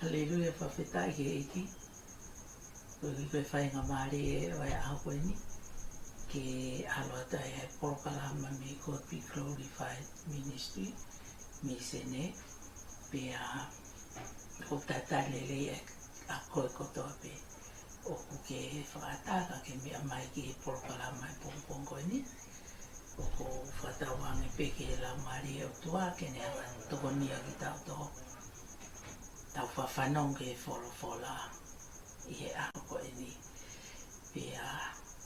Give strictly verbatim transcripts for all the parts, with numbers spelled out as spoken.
Haleluia, fakafetaʻi ki he ʻEiki. Ko e, ko e faingamālie ʻo e ʻaho ko eni ke ʻalu atu ai he polokalama mei God Be Glorified Ministry, mei Senē, pea ʻoku ou talitali lelei ʻa koe kotoa pē ʻoku ke fakaʻatā ke meʻa mai ki he polokalama he pongipongi ko eni. ʻOku ou fakatauange pē ki he Laumālie ʻo e ʻOtua ke ne hanga ʻo tokoniʻi kitautolu, tau fakafanongo ki he folofola ʻi he ʻaho ko eni. Pea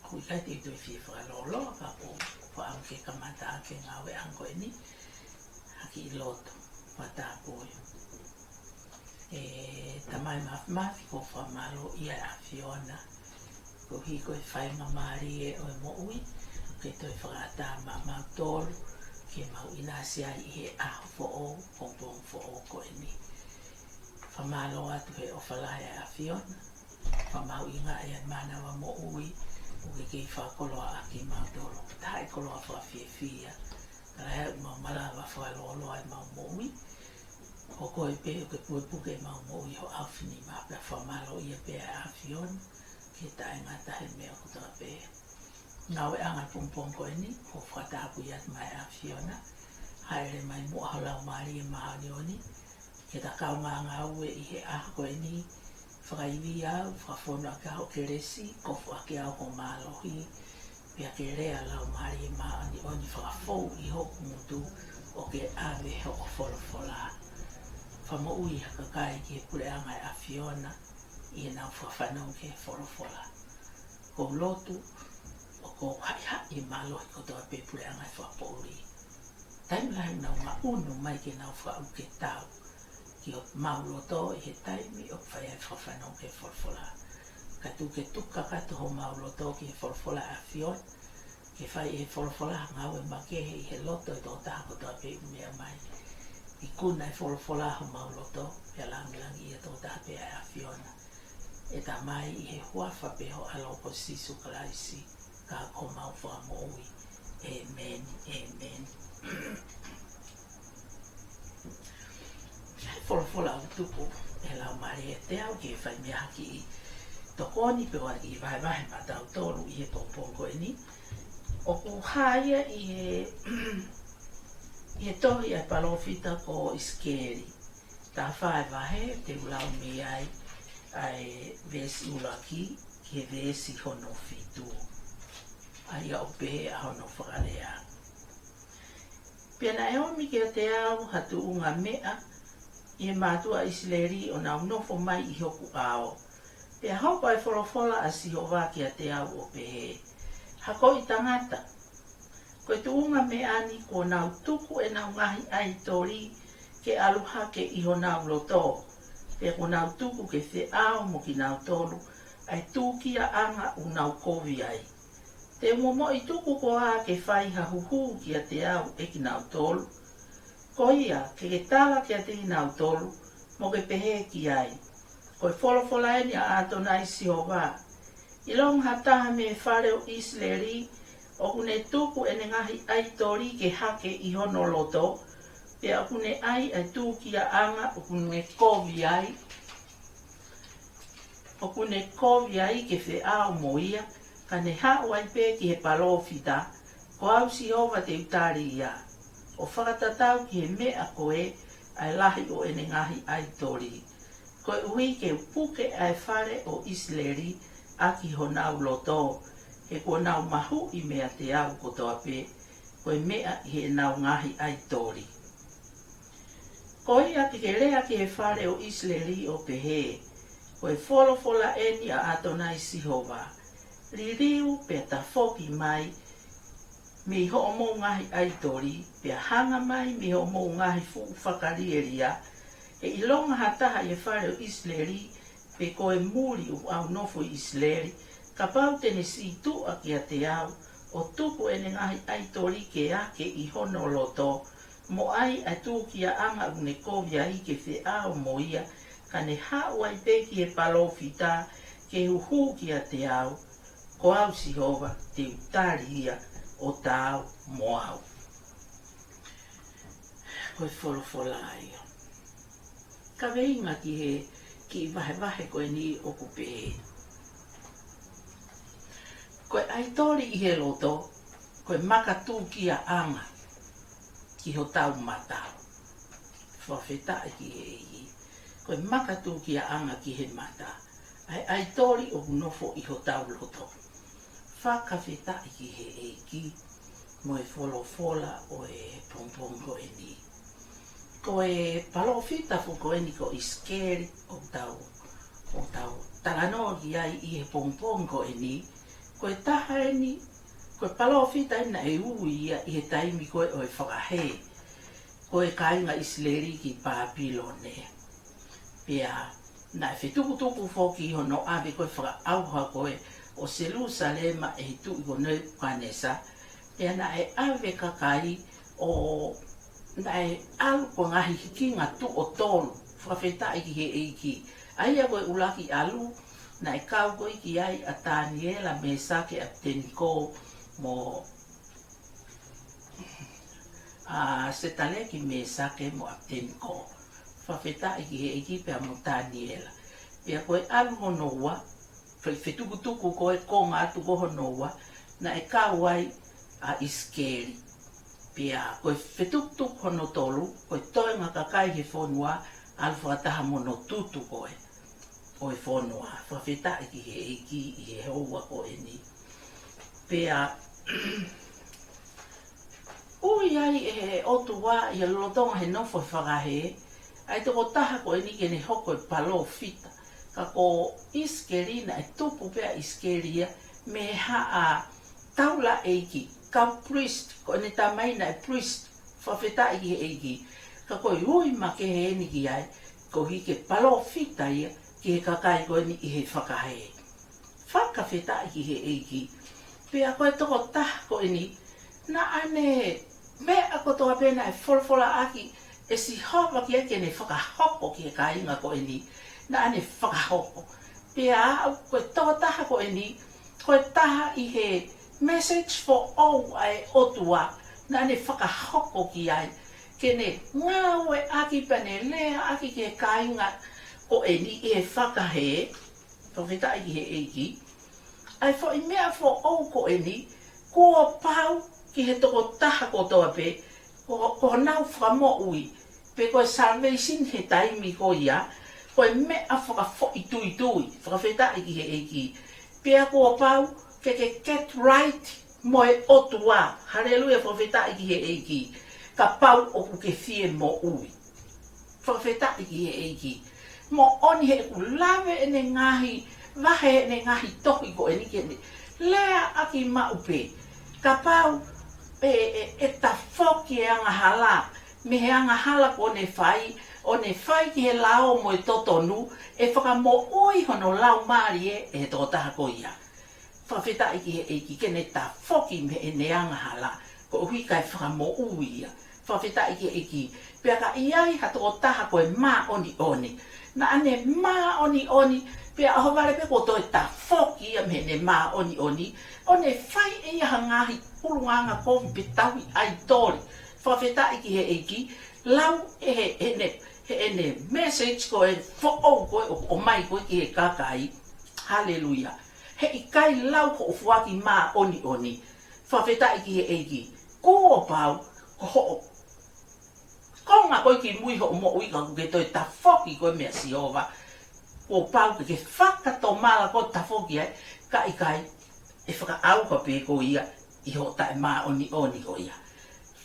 ʻoku ʻikai te u toe fie fakalōloa, ka ʻoku ou fakaʻamu ke kamata ʻaki e ngāueʻanga ko eni ha kiʻi lotu fakatapui. ʻE Tamai Mafimafi, ʻoku ou fakamālōʻia ʻa e ʻAfiona koeʻuhi ko e faingamālie ʻo e moʻui ke toe fakaʻatā maʻamautolu ke mau ʻinasi ai ʻi he ʻaho foʻou, pongipongi foʻou ko eni. Fakamālō atu he ʻofa lahi ʻa e ʻAfiona. Fakamahuʻingaʻi ʻa e mānava moʻui ʻoku ke kei fakakoloaʻaki kimautolu. Taha e koloa fakafiefia, ka lahi ʻemau malava fakalōloa ʻemau moʻui. Ko koe pē ʻoku ke pukepuke ʻemau moʻui ho ʻaofinima, pea fakamālōʻia pē ʻa e ʻAfiona ke taʻengata he meʻa kotoa pē. Ngāueʻanga pongipongi ko eni, ʻoku ou fakatapui atu mai ʻa e ʻAfiona, hāʻele mai muʻa ho Laumālie Māʻoniʻoni ke ta kaungā ngāue ʻi he ʻaho ko eni. Fakaivia au, fakafonu ʻaki au ho kelesi, kofu ʻaki au ho mālohi, pea ke lea Laumālie Māʻoniʻoni fakafou ʻi hoku ngutu ʻo ke ʻave hoʻo folofola. Fakamoʻui ha kakai ki he puleʻanga ʻo e ʻAfiona ʻi heʻenau fakafanongo ki he folofola. ʻOku ou lotu ʻoku haʻihaʻi e mālohi kotoa pē puleʻanga ʻo e fakapoʻuli. Taimi lahi ʻoku nau ngaʻunu mai ke nau fakaʻau ke tau ki homau loto ʻi he taimi ʻoku fai ai e fakafanongo ki he folofola. Ka tuku ke tuku kakato homau loto ki he folofola ʻa e ʻAfiona, ke fai ʻe he folofola ha ngāue makehe ʻi he loto ʻo e tokotaha kotoa pē ʻoku meʻa mai. Ikuna e folofola homau loto, pea langilangiʻia tokotaha pē ʻa e ʻAfiona. ʻE Tamai, ʻi he huafa pē ho ʻAlo ko Sīsū Kalaisi, ka ko homau Fakamoʻui. ʻĒmeni, ʻēmeni. Ko e folofola ʻoku tuku ʻe he Laumālie ʻiate au ke fai mei ai ha kiʻi tokoni pe ko ha kiʻi vahevahe maʻatautolu ʻi he pongipongi ko eni, ʻoku hā ia ʻi he, ʻi he tohi ʻa e palōfita ko ʻIsikeli. Taha fā e vahe, te u lau mei ai ʻa e veesi ʻuluaki ki he veesi hono fitu. ʻA ia ʻoku pehē ʻa hono fakalea: Pea naʻe ʻomi kiate au ha tuʻunga meʻa ʻi he mātuʻa ʻIsileli ʻo nau nofo mai ʻi hoku ʻao. Pea hoko ʻa e folofola ʻa Sihova kiate au ʻo pehē: Hakoʻi tangata, ko e tuʻunga meʻa ni kuo nau tuku ʻenau ngaahi ʻaitoli ke ʻalu hake ʻi honau loto, pea kuo nau tuku ke feʻao mo kinautolu ʻa e tūkiaʻanga ʻoku nau kovi ai. Te u momoʻi tuku koā ke fai ha huhū kiate au ʻe kinautolu? Ko ia, ke ke tala kiate kinautolu, mo ke pehē ki ai: Ko e folofola eni ʻa ʻAtonai Sihova: ʻIlonga ha taha mei he fale ʻo ʻIsileli ʻoku ne tuku ʻene ngaahi ʻaitoli ke hake ʻi hono loto, pea ʻoku ne ʻai ʻa e tūkiaʻanga ʻoku ne kovi ai, ʻoku ne kovi ai ke feʻao mo ia, ka ne haʻu ai pē ki he palōfita, ko au Sihova te u tali ia, ʻo fakatatau ki he meʻa ko ē ʻa e lahi ʻo ʻene ngaahi ʻaitoli. Koeʻuhi ke u puke ʻa e fale ʻo ʻIsileli ʻaki honau loto, he kuo nau mahuʻi meiate au kotoa pē, ko e meʻa ʻi heʻenau ngaahi ʻaitoli. Ko ia, ke ke lea ki he fale ʻo ʻIsileli ʻo pehē: Ko e folofola eni ʻa ʻAtonai Sihova: Liliu pea tafoki mai mei hoʻomou ngaahi ʻaitoli, pea hanga mai mei hoʻomou ngaahi fuʻu fakalielia, he ʻilonga ha taha ʻi he fale ʻo ʻIsileli, pe ko e muli ʻoku ʻaunofo ʻi ʻIsileli, kapau te ne sītuʻa kiate au, ʻo tuku ʻene ngaahi ʻaitoli ke hake ʻi hono loto, mo ʻai ʻa e tūkiaʻanga ʻoku ne kovi ai ke feʻao mo ia, ka ne haʻu ai pē ki he palōfita ke huhū kiate au, ko au Sihova te u tali ia ʻo taau mo au. Ko e folofola ia. Kaveinga ki he Kiʻi vahevahe ko eni ʻoku pehē: Ko e ʻaitoli ʻi he loto, ko e makatūkiaʻanga ki hotau mata. Fakafetaʻi ki he ʻEiki. Ko e makatūkiaʻanga ki he mata ʻa e ʻaitoli ʻoku nofo ʻi hotau loto. Fakafetaʻi ki he ʻEiki mo e folofola ʻo e pongipongi ko eni. Ko e palōfita foki ko eni ko ʻIsikeli ʻoku tau, ʻoku tau talanoa ki ai ʻi he pongipongi ko eni, ko e taha eni, ko e palōfita eni naʻe ui ia ʻi he taimi ko ē ʻo e fakahē ko e kāinga ʻIsileli ki Pāpilone. Pea naʻe fetukutuku foki hono ʻave ko ē fakaʻauha ko ē ʻo Selusalema ʻe he tuʻi ko Nepukanesa. Pea naʻe ʻave kakai ʻo naʻe ʻalu ko e ngaahi hikinga tuʻo tolu. Fakafetaʻi ki he ʻEiki. ʻA ia ko e ʻuluaki ʻalu, naʻe kau ko ē ki ai ʻa Taniela, Mesake, ʻApitenikō mo ʻa Setaleki, Mesake mo ʻApitenikō. Fakafetaʻi ki he ʻEiki, pea mo Taniela. Pea ko e ʻalu hono ua, fe-, fetukutuku ko e konga atu ko hono ua, naʻe kau ai ʻa ʻIsikeli. Pea ko e fetukutuku hono tolu, ko e toenga kakai he fonua, ʻalu fakataha mo hono tutu ko ē ʻo e fonua. Fakafetaʻi ki he ʻEiki ʻi he houa ko eni. Pea ui ai ʻe he ʻOtua ʻi he lolotonga he nofo fakahē ʻa e tokotaha ko eni ke ne hoko ko e palōfita. Ka ko ʻIsikeli naʻe tupu pē ʻa ʻIsikeli ia mei he haʻa taulaʻeiki, kau priest, ko ʻene tamai naʻe priest. Fakafetaʻi ki he ʻEiki. Ka ko e ui makehe eni ki ai, koeʻuhi ke palōfita ia ki he kakai ko eni ʻi he fakahē. Fakafetaʻi ki he ʻEiki. Pea ko e tokotaha ko eni, naʻa ne, meʻa kotoa pē naʻe folofolaʻaki ʻe Sihova ki ai ke ne fakahoko ki he kāinga ko eni, naʻa ne fakahoko. Pea aʻu ko e tokotaha ko eni, ko e taha ʻi he message foʻou ʻa e ʻOtua, naʻa ne fakahoko ki ai ke ne ngāueʻaki pea ne leaʻaki ki he kāinga ko eni ʻi he fakahē. Fakafetaʻi ki he ʻEiki. ʻA e foʻi meʻa foʻou ko eni, kuo pau ki he tokotaha kotoa pē, ko, ko honau fakamoʻui, pe ko e salvation he taimi ko ia, ko e meʻa fakafoʻituitui. Fakafetaʻi ki he ʻEiki. Pea kuo pau ke ke get right mo e ʻOtua. Haleluia, fakafetaʻi ki he ʻEiki. Kapau ʻoku ke fie moʻui. Fakafetaʻi ki he ʻEiki. Moʻoni he ʻoku lave ʻene ngaahi, vahe ʻene ngaahi tohi ko eni ke ne leaʻaki maʻu pē. Kapau ʻe, ʻe, ʻe tafoki e angahala mei he angahala kuo ne fai, ʻo ne fai ki he lao mo e totonu, ʻe fakamoʻui hono laumālie ʻe he tokotaha ko ia. Fakafetaʻi ki he ʻEiki ke ne tafoki mei heʻene angahala, koeʻuhi kae fakamoʻui ia. Fakafetaʻi ki he ʻEiki. Pea ka ʻi ai ha tokotaha ko e māʻoniʻoni, naʻa ne māʻoniʻoni, pea ʻohovale pē kuo toe tafoki ia mei heʻene māʻoniʻoni, ʻo ne fai ʻe ia ha ngaahi ʻulungaanga kovi pe tauhi ʻaitoli. Fakafetaʻi ki he ʻEiki, lau ʻe he, heʻene, heʻene message ko e foʻou ko ē ʻo, ʻomai ko ē ki he kakai. Haleluia. He ʻikai lau hoʻo foaki māʻoniʻoni. Fakafetaʻi ki he ʻEiki. Kuo pau, ko hoʻo konga ko ē ki mui hoʻo moʻui ka kuo ke toe tafoki koe meia Sihova, kuo pau ke ke fakatomala ko e tafoki ai, ka ʻikai, ʻe fakaʻauha pē ko ia ʻi hoʻo taʻemāʻoniʻoni ko ia.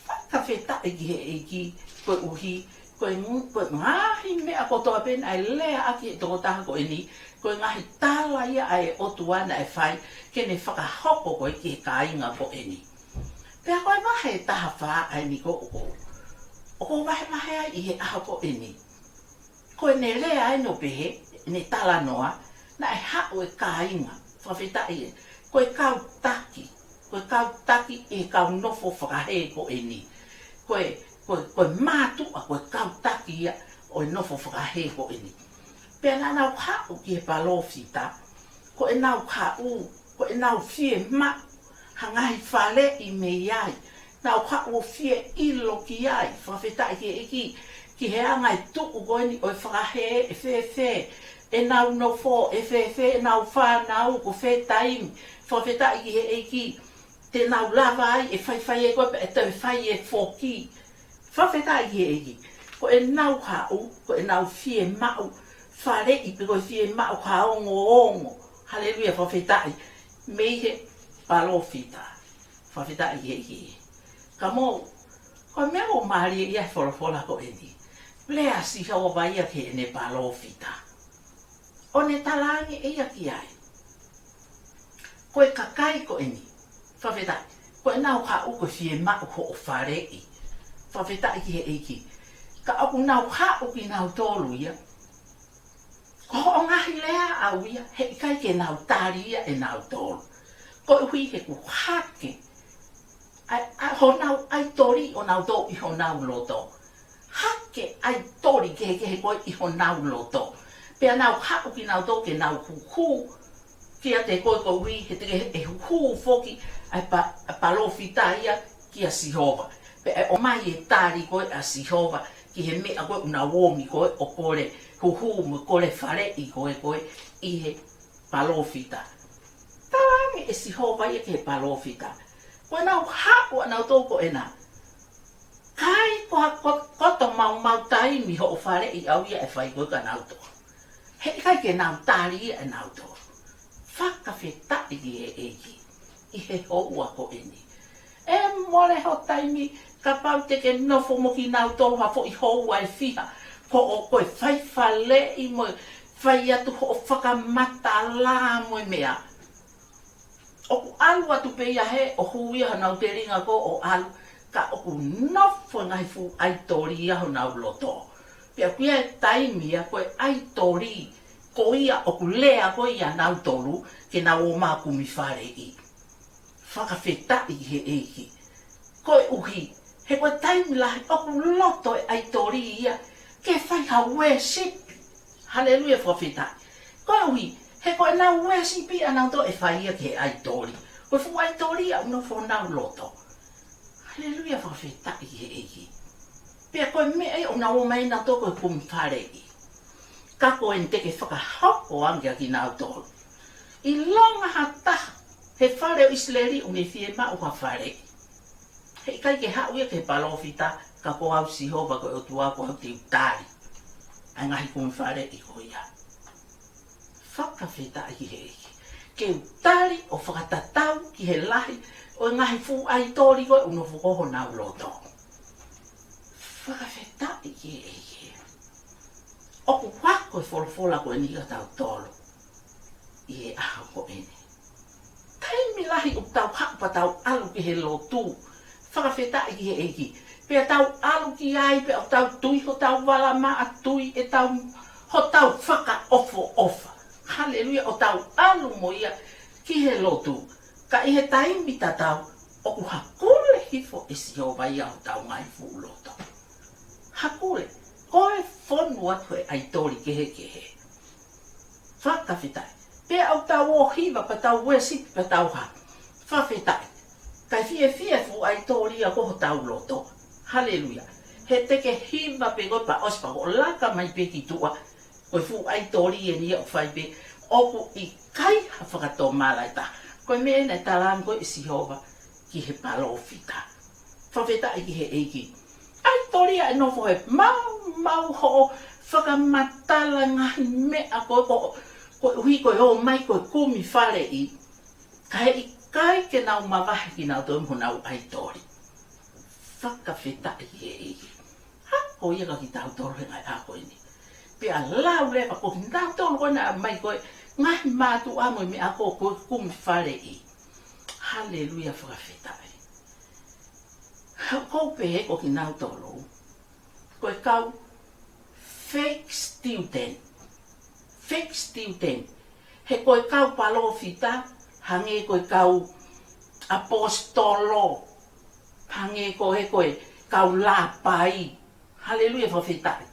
Fakafetaʻi ki he ʻEiki, koeʻuhi ko e ngu-, ko e ngaahi meʻa kotoa pē naʻe leaʻaki ʻe he tokotaha ko eni, ko e ngaahi tala ia ʻa e ʻOtua naʻe fai ke ne fakahoko ko ē ki he kāinga ko eni. Pea ko e vahe ʻe taha fā ʻa eni ko ʻoku ou, ʻoku ou vahevahe ai ʻi he ʻaho ko eni. Ko ʻene lea eni ʻo pehē, ʻene talanoa, naʻe haʻu e kāinga, fakafetaʻi ē, ko e kau taki, ko e kau taki ʻi he kau nofo fakahē ko eni. Ko e, ko e, ko e mātuʻa, ko e kau taki ia ʻo e nofo fakahē ko eni. Pea naʻa nau haʻu ki he palōfita, ko ʻenau haʻu, ko ʻenau fiemaʻu ha ngaahi faleʻi mei ai. Nau haʻu ʻo fie ʻilo ki ai, fakafetaʻi ki he ʻEiki, ki he anga e tuʻu ko eni ʻo e fakahē ʻe fēfē, ʻenau nofo, ʻe fēfē ʻenau fānau, ko fē taimi. Fakafetaʻi ki he ʻEiki, te nau lava ai ʻe faifai ʻe koe pea ʻe toe fai ʻe foki. Fakafetaʻi ki he ʻEiki. Ko ʻenau haʻu, ko ʻenau fiemaʻu faleʻi pe ko e fiemaʻu ha ongoongo. Haleluia, fakafetaʻi. Mei he palōfita. Fakafetaʻi ki he ʻEiki. Ka mou, ko e meʻa ʻoku mālie ia he folofola ko eni. Lea ʻa Sihova ia ki heʻene palōfita. ʻO ne talaange ʻe ia ki ai. Ko e kakai ko eni. Fakafetaʻi. Ko ʻenau haʻu ko e fiemaʻu hoʻo faleʻi. Fakafetaʻi ki he ʻEiki. Ka ʻoku nau haʻu kinautolu ia. Ko hoʻo ngaahi lea ʻaʻau ia, heʻikai ke nau tali ia ʻe nautolu. Koeʻuhi he kuo hake ʻa, ʻa honau ʻaitoli ʻo nautolu ʻi honau loto. Hake ʻaitoli kehekehe ko ē ʻi honau loto. Pea nau haʻu kinautolu ke nau huhū kiate koe koeʻuhi he te ke ʻe huhū foki ʻa e pa-, ʻa e palōfita ia kia Sihova. Pea ʻe ʻomai e tali ko ē ʻa Sihova ki he meʻa ko ē ʻoku nau ō mai ko ē ʻo kole huhū mo kole faleʻi ko ē ko ē ʻi he palōfita. Talaange ʻe Sihova ia ki he palōfita. Ko ʻenau haʻu ʻanautolu ko ena. Kai ko ha ko-, koto maumau taimi hoʻo faleʻi ʻaʻau ia ʻe fai ko ē kia nautolu. Heʻikai ke nau tali ia ʻe nautolu. Fakafetaʻi ki he ʻEiki. ʻI he houa ko eni. ʻE mole ho taimi, kapau te ke nofo mo kinautolu ha foʻi houa ʻe fiha. Ko ʻo ko e fai faleʻi mo e fai atu hoʻo fakamatala mo e meʻa. ʻOku ʻalu atu pē ia he ʻo hū ia honau telinga ko ē ʻo ʻalu, ka ʻoku nofo e ngaahi fuʻu ʻaitoli ia honau loto. Pea ʻoku ʻi ai e taimi ia ko e ʻaitoli ko ia ʻoku lea ko ē ʻia nautolu ke nau ō mai ʻo kumi faleʻi. Fakafetaʻi ki he ʻEiki. Koeʻuhi, he ko e taimi lahi ʻoku loto e ʻaitoli ia ke fai ha worship. Haleluia, fakafetaʻi. Koeʻuhi, he ko ʻenau worship ʻanautolu ʻe fai ia ki he ʻaitoli. Ko e fuʻu ʻaitoli ia ʻoku nofo honau loto. Haleluia, fakafetaʻi ki he ʻEiki. Pea ko e meʻa ia ʻoku nau ō mai nautolu ko e kumi faleʻi. Ka ko eni te ke fakahoko ange kia kinautolu. ʻIlonga ha taha he fale ʻo ʻIsileli ʻoku ne fiemaʻu ha faleʻi. Heʻikai ke haʻu ia ki he palōfita, ka ko au Sihova ko e ʻOtua ko au te u tali ʻa e ngaahi kumi faleʻi ko ia. Fakafetaʻi ki he ʻEiki. Ke u tali ʻo fakatatau ki he lahi ʻo e ngaahi fuʻu ʻaitoli ko ē ʻoku nofo ko ē honau loto. Fakafetaʻi ki he ʻEiki. ʻOku ako e folofola ko eni kia tautolu ʻi he ʻaho ko eni. Taimi lahi ʻoku tau haʻu pea tau ʻalu ki he lotu. Fakafetaʻi ki he ʻEiki. Pea tau ʻalu ki ai, pea ʻoku tau tui hotau vala maʻa tui ʻetau, hotau fakaʻofoʻofa. Haleluia, ʻo tau ʻalu mo ia ki he lotu. Ka ʻi he taimi tatau, ʻoku hakule hifo ʻe Sihova ia hotau ngaahi fuʻu loto. Hakule, ko e fonu atu he ʻaitoli kehekehe. Fakafetaʻi. Pea ʻoku tau ō hiva pea tau worship pea tau ha. Fakafetaʻi. Kae fiefia e fuʻu ʻaitoli ia ko hotau loto. Haleluia. He te ke hiva pē ko ē pea ʻosi pea ko e laka mai pē ki tuʻa. Ko e fuʻu ʻaitoli eni ia ʻoku fai pē. ʻOku ʻikai ha fakatomala ʻe taha. Ko e meʻa ena ʻe talaange ko ē ʻe Sihova ki he palōfita. Fakafetaʻi ki he ʻEiki. ʻAitoli ia ʻe nofo he maumau hoʻo fakamatala ngaahi meʻa ko ē ko, koeʻuhi ko e ō mai ko e kumi faleʻi. Ka heʻikai ke nau mavahe kinautolu mo honau ʻaitoli. Fakafetaʻi ki he ʻEiki. Hā, ko ia kia kitautolu he ngaahi ʻaho ko eni. Pea lau leva ko kinautolu ko ena mai ko e ngaahi mātuʻa mo e meʻa ko ē ko e kumi faleʻi. Haleluia, fakafetaʻi. Hā, ʻoku ou pehē ko kinautolu ko e kau fake student. Fake student. He ko e kau palōfita, hangē ko e kau ʻaposetolo, hangē ko e, ko e kau lāpai. Haleluia, fakafetaʻi.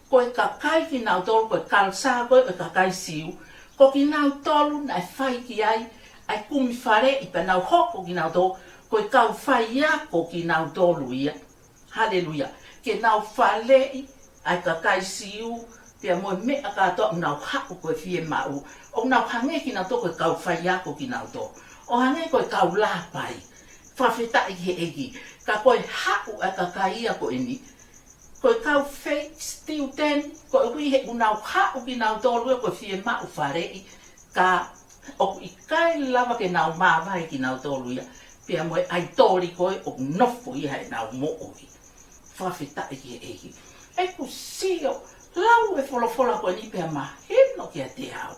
Ko e kakai kinautolu, ko e culture ko ē ʻo e kakai Siu, ko kinautolu naʻe fai ki ai ʻa e kumi faleʻi pea nau hoko kinautolu ko e kau faiako kinautolu ia. Haleluia. Ke nau faleʻi ʻa e kakai Siu, Pea mo e meʻa kātoa ʻoku nau haʻu ko e fiemaʻu, ʻoku nau hangē kinautolu ko e kau faiako kinautolu. ʻO hangē ko e kau lāpai. Fakafetaʻi ki he ʻEiki. Ka ko e haʻu ʻa e kakai ia ko eni, ko e kau fake student, koeʻuhi he ʻoku nau haʻu kinautolu ia ko e fiemaʻu faleʻi, ka ʻoku ʻikai lava ke nau māvae kinautolu ia, pea mo e ʻaitoli ko ē ʻoku nofo ia heʻenau moʻui. Fakafetaʻi ki he ʻEiki. ʻOku sio, lau e folofola ko eni pea mahino kiate au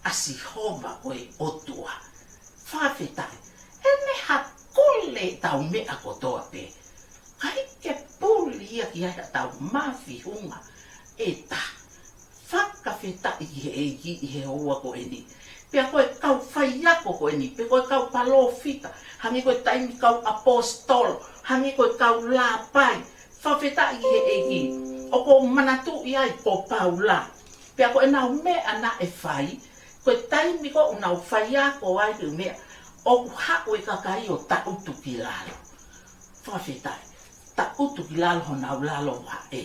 ʻa Sihova ko e ʻOtua. Fakafetaʻi. ʻEne hakule ʻetau meʻa kotoa pē. ʻIkai ke puli ia ki ai haʻatau mafihunga ʻe taha. Fakafetaʻi ki he ʻEiki ʻi he houa ko eni. Pea ko e kau faiako ko eni, pe ko e kau palōfita, hangē ko e taimi kau ʻaposetolo, hangē ko e kau lāpai. Fakafetaʻi ki he ʻEiki. ʻOku ou manatuʻi ai ko Paula. Pea ko ʻenau meʻa naʻe fai, ko e taimi ko ē ʻoku nau faiako ai ki he meʻa, ʻoku haʻu e kakai ʻo taʻutu ki lalo. Fakafetaʻi. Taʻutu ki lalo honau lalo vaʻe.